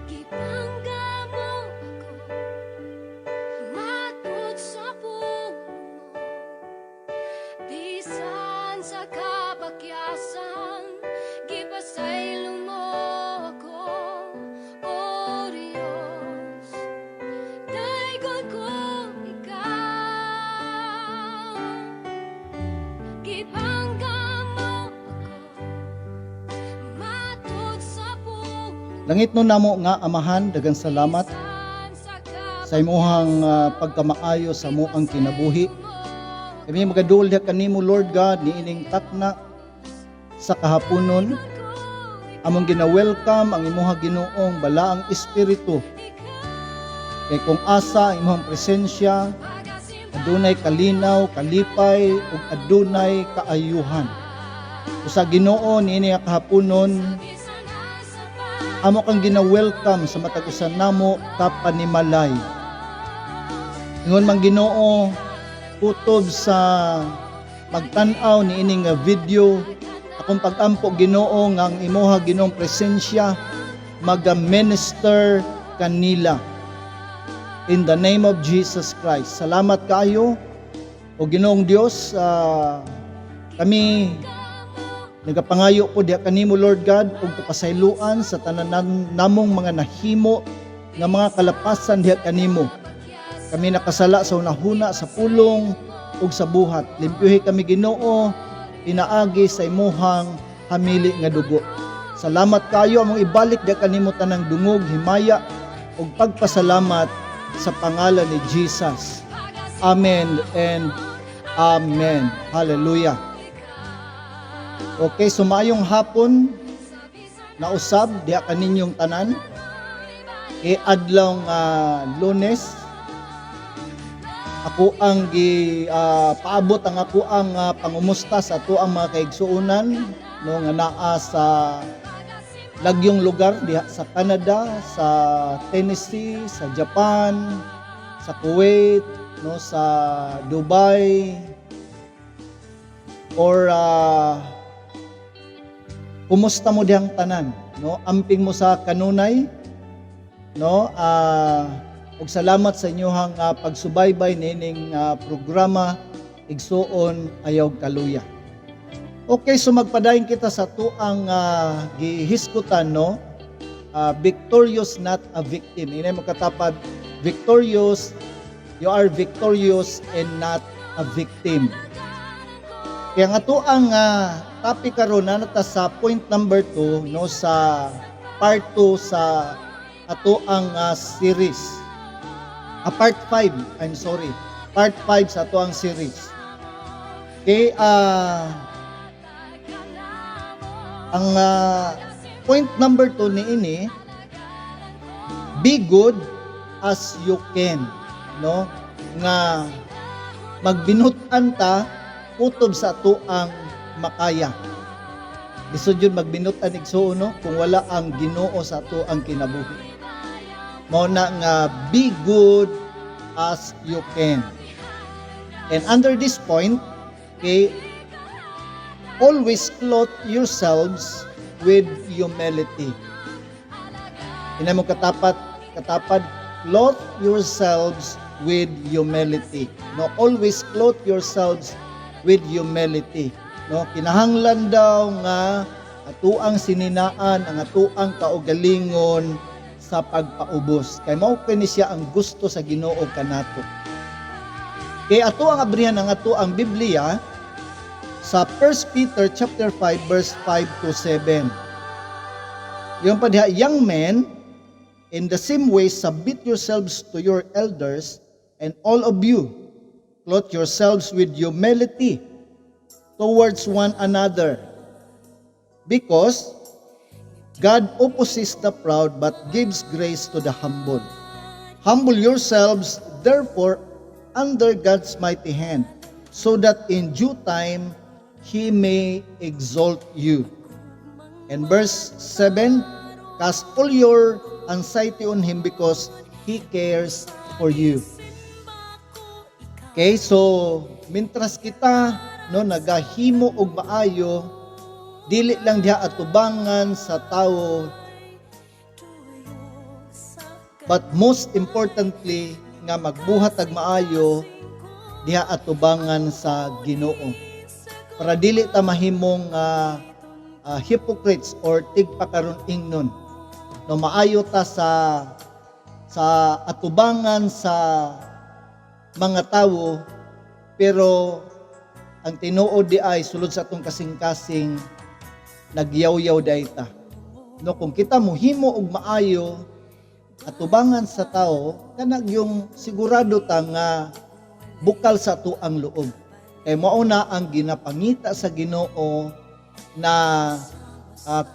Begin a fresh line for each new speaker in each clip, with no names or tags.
Gipangga mo ako matud sa pulong mo. Bisan sa kapakyasan, gipasaylo mo ako, O Diyos. Daygon ko ikaw. Gipangga mo ako matud sa pulong.
Langitnon namo nga Amahan, daghang salamat sa imuhang pagkamaayo sa amoang kinabuhi. Kami magaduol diha kanimo, Lord God, niining takna sa kahaponon. Among gina-welcome ang imuha Ginoong balaang espiritu. Kay kung asa ang imuhang presensya, adunay kalinaw, kalipay, ug adunay kaayuhan. Usa Ginoo, niini nga kahaponon, amo kang gina-welcome sa matag usa namo ka panimalay. Ingon man Ginoo, kutob sa magtan-aw niini nga video, akong pag-ampo, Ginoo, nga ang imuha Ginoong presensya maga-minister kanila. In the name of Jesus Christ. Salamat kaayo o Ginoong Dios, kami nagapangayo po diha kanimo, Lord God, og kapasayloan sa tanan namong mga nahimo nga mga kalapasan diha kanimo. Kami nakasala sa hunahuna, sa pulong ug sa buhat. Limpyuhi kami, Ginoo, pinaagi sa imuhang hamili nga dugo. Salamat kayo. Among ibalik diha kanimo tanang dungog, himaya ug pagpasalamat sa pangalan ni Jesus. Amen and amen. Hallelujah. Okay, so maayong hapon na usab diha kaninyong tanan. E adlaw nga Lunes, ako ang gi paabot ang ako ang pangumusta sa ato ang mga kaigsuonan, no, nga naa sa lagyong lugar diha sa Canada, sa Tennessee, sa Japan, sa Kuwait, no, sa Dubai or kumusta mo dihang tanan, no? Amping mo sa kanunay, no? Ug salamat sa inyong pagsubaybay nining programa Igsuon Ayaw Kaluya. Okay, so magpadayon kita sa tuang gihisgutan, no? Victorious, not a victim. Inay mo katapad, victorious, you are victorious and not a victim. Kaya nga to ang topic karon na nata sa point number 2, no, sa part 2 sa ato ang series. Part 5, I'm sorry. Part 5 sa ato ang series. Okay, ang point number 2 niini, be good as you can, no, nga magbinut-an ta kutob sa ato ang makaya. Lisod yun magbinut-an, igsuon, no, kung wala ang Ginoo sa ato ang kinabuhi. Mao na nga be good as you can. And under this point, okay, always clothe yourselves with humility. Ina mo katapad, clothe yourselves with humility. No, always clothe yourselves with humility. No, kinahanglan daw nga atuang sininaan ang atuang kaugalingon sa pagpaubos. Kay mao kini siya ang gusto sa Ginoo kanato. Kay ato ang abrihan ang ato ang Biblia sa 1 Peter chapter 5 verse 5 to 7. Yung pa diha, "Young men, in the same way submit yourselves to your elders, and all of you clothe yourselves with humility towards one another. Because God opposes the proud but gives grace to the humble. Humble yourselves, therefore, under God's mighty hand, so that in due time He may exalt you." And verse 7, "Cast all your anxiety on Him because He cares for you. Okay, so mintras kita, no, nagahimo og maayo, dili lang diha atubangan sa tawo, but most importantly nga magbuhat og maayo diha atubangan sa Ginoo para dili ta mahimong hypocrites or tigpakaron ingnon, no? Maayo ta sa atubangan sa mga tawo, pero ang tinuod di ay sulod sa atong kasing-kasing nagyaw-yaw diay ta, no? Kung kita mohimo og maayo atubangan sa tao, kanang yung sigurado ta nga bukal sa ato ang loob, kay mao na ang ginapangita sa Ginoo na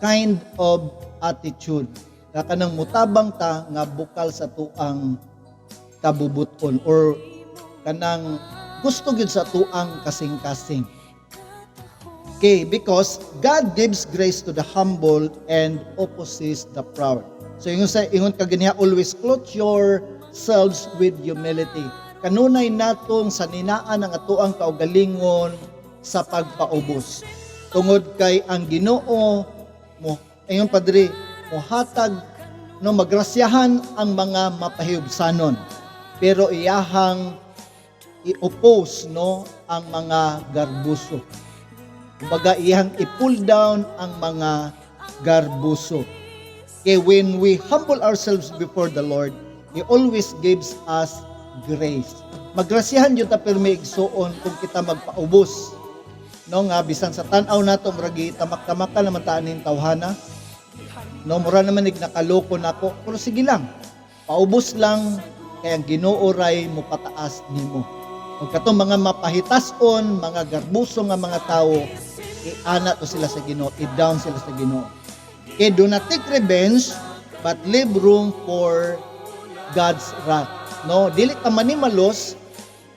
kind of attitude, nga kanang mutabang ta nga bukal sa atuang kabubuton or kanang gusto gyud sa atuang kasing-kasing. Okay, because God gives grace to the humble and opposes the proud. So ingon sa ingon ka ganiha, always clothe yourselves with humility. Kanunay natong saninaan ang atuang kaugalingon sa pagpaubos. Tungod kay ang Ginoo mo, ingon pa diri, mohatag, no, magrasyahan ang mga mapahibsanon. Pero iyahang i-oppose, no, ang mga garbuso. Kumbaga, iyang i-pull down ang mga garbuso. Kay when we humble ourselves before the Lord, He always gives us grace. Magrasyahan gyud ta pirmi, igsuon, kung kita magpaubos. No, nga bisan sa tan-aw nato murag tamak-tamaka naman ta aning tawhana. No, mura naman ig nakaloko nako, pero sige lang. Paubos lang kay ang Ginoo ray mo pataas nimo. Ug katong mga mapahitason, mga garbuso nga mga tawo, iana to sila sa Ginoo, i-down sila sa Ginoo. Okay, do not take revenge, but leave room for God's wrath. No, dili ka manimalos,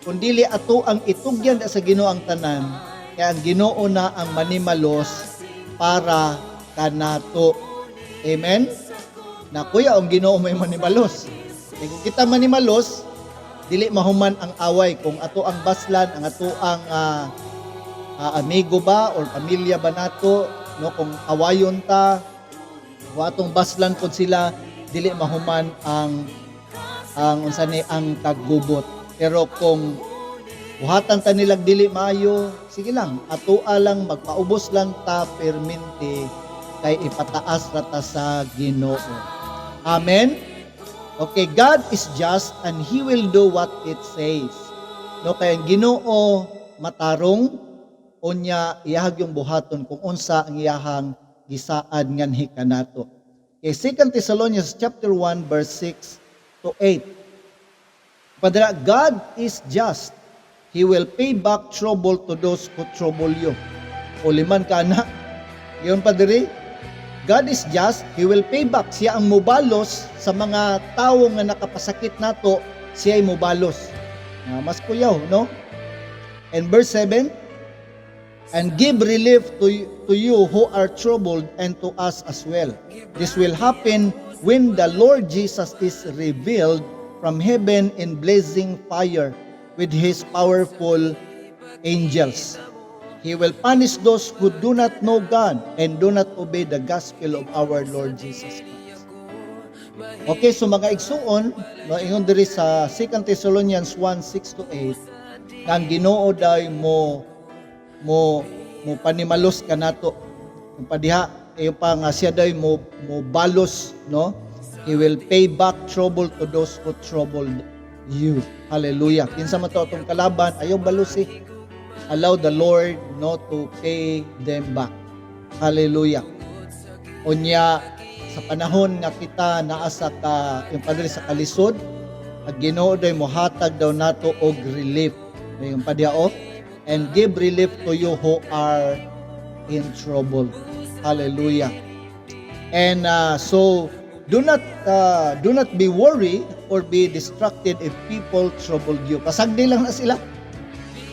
kun dili ato ang itugyan sa Ginoo ang tanan, kay ang Ginoo na ang manimalos para kanato. Amen? Na kuya, ang Ginoo may manimalos. Kay kung kita manimalos, dili mahuman ang away kung ato ang baslan, ang ato ang amigo ba or pamilya ba nato, no, kung awayon ta o atong baslan pud sila, dili mahuman ang unsa ni ang kagubot. Pero kung buhatan ta nilag dili maayo, sige lang, atoa lang magpaubos lang ta permente kay ipataas ra ta sa Ginoo. Amen. Okay, God is just and He will do what it says. No, kay ang Ginoo matarong, unya iyahag yung buhaton kung unsa ang iyahang gisaad nganhi kanato. Okay, 2 Thessalonians chapter 1 verse 6 to 8. Padra, God is just. He will pay back trouble to those who trouble you. O liman ka na. Yun pa diri, God is just, He will pay back. Siya ang mubalos sa mga tawo nga nakapasakit nato, siya ay mubalos. Nga mas kuyaw, no? And verse 7, and give relief to you who are troubled and to us as well. This will happen when the Lord Jesus is revealed from heaven in blazing fire with His powerful angels. He will punish those who do not know God and do not obey the gospel of our Lord Jesus Christ. Okay, so mga igsuon, no, ingon diri sa 2 Thessalonians 1:6 to 8, nga ang Ginoo day mo panimalos kanato. Kung padiha, iyo pa nga siya day mo balos, no? He will pay back trouble to those who troubled you. Hallelujah. Kinsa man to atong kalaban, ayaw balusi. Allow the Lord, no, to pay them back. Hallelujah. Unya sa panahon nga kita naa sa ka yung padre sa kalisod, ang Ginoo day mohatag daw nato og relief. Yung padya o, and give relief to you who are in trouble. Hallelujah. And so do not be worried or be distracted if people trouble you. Pasagdi lang na sila.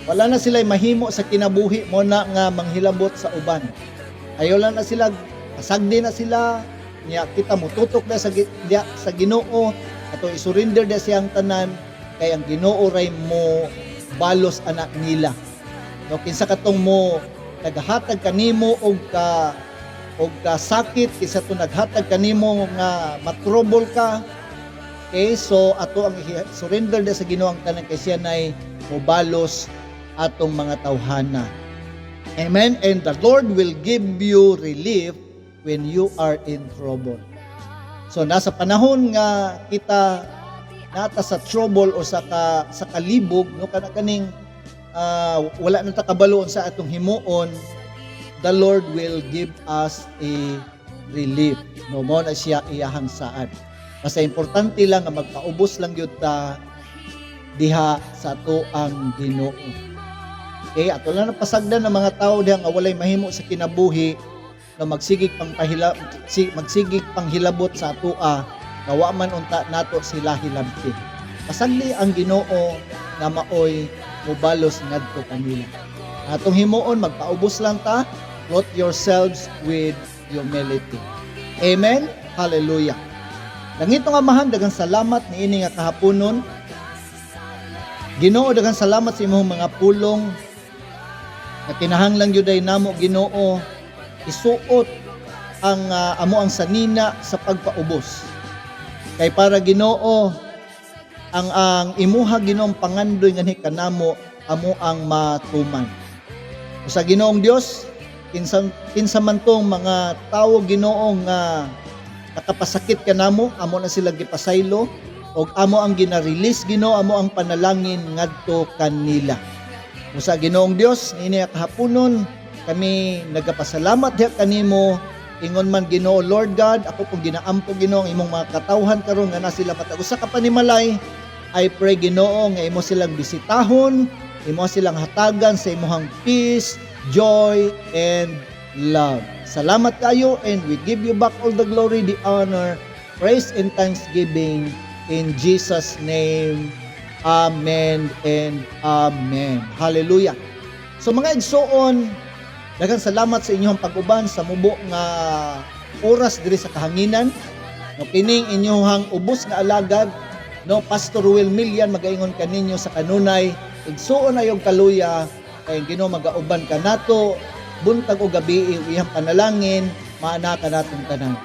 Wala na sila mahimo sa kinabuhi mo na nga manghilabot sa uban. Ayaw lang na sila, pasagdi na sila. Nya kita mututok na sa Ginoo. Ato i-surrender da siyang tanan kay ang Ginoo ray mo balos anak nila. No, kinsa katong mo naghatag kanimo og ka sakit, kinsa to naghatag kanimo nga matrobol ka. Okay, so ato ang surrender da sa Ginoo ang tanan kay siya nay mobalos atong mga tawhana. Amen. And the Lord will give you relief when you are in trouble. So nasa panahon nga kita nata sa trouble o sa kalibog, no, kana kaning wala na ta kabalo sa atong himuon, the Lord will give us a relief. No, mo na siya iyahang saad. Basta importante lang nga magpaubos lang gyud ta diha sa ato ang Ginoo. Okay, ato lang napasagdan ng mga tao diha nga walay mahimo sa kinabuhi na magsigig panghilabot sa atoa nga wa man unta nato sila hilabti. Pasagdi ang Ginoo nga maoy mobalos ngadto kanila. Atong himuon, magpaubos lang ta, clothe yourselves with humility. Amen. Hallelujah. Langitnong Amahan, daghang salamat niini nga kahaponon. Ginoo, daghang salamat sa imong mga pulong nga kinahanglan gyud ay namo, Ginoo, isuot ang amo ang sanina sa pagpaubos. Kay para, Ginoo, ang imuha, Ginoong pangandoy nganhi kanamo amo ang matuman. Sa Ginoong Dios, kinsa man tong mga tawo, Ginoo, nga nakapasakit kanamo, amo na sila gipasaylo og amo ang gina-release, Ginoo, amo ang panalangin ngadto kanila. Sa Ginoong Dios, niini nga kahaponon kami nagapasalamat diha kanimo. Ingon man, Ginoo, Lord God, ako pong ginaampo, Ginoo, ang imong mga katawhan karon nga na sila matag usa ka panimalay. I pray, Ginoo, nga imo silang bisitahon, imo silang hatagan sa imong peace, joy and love. Salamat kayo and we give you back all the glory, the honor, praise and thanksgiving in Jesus' name. Amen and amen. Hallelujah. So mga igsoon, daghang salamat sa inyong pag-uban sa mubo nga oras diri sa kahanginan. No, kining inyong ubos nga alagad, no, Pastor Will Millian, magaingon kaninyo sa kanunay, igsuon ayog kaluya kay Ginoo magauban kanato buntag o gabi, iyang panalangin maana kanatong tanan.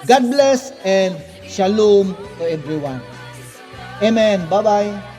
God bless and shalom to everyone. Amen. Bye-bye.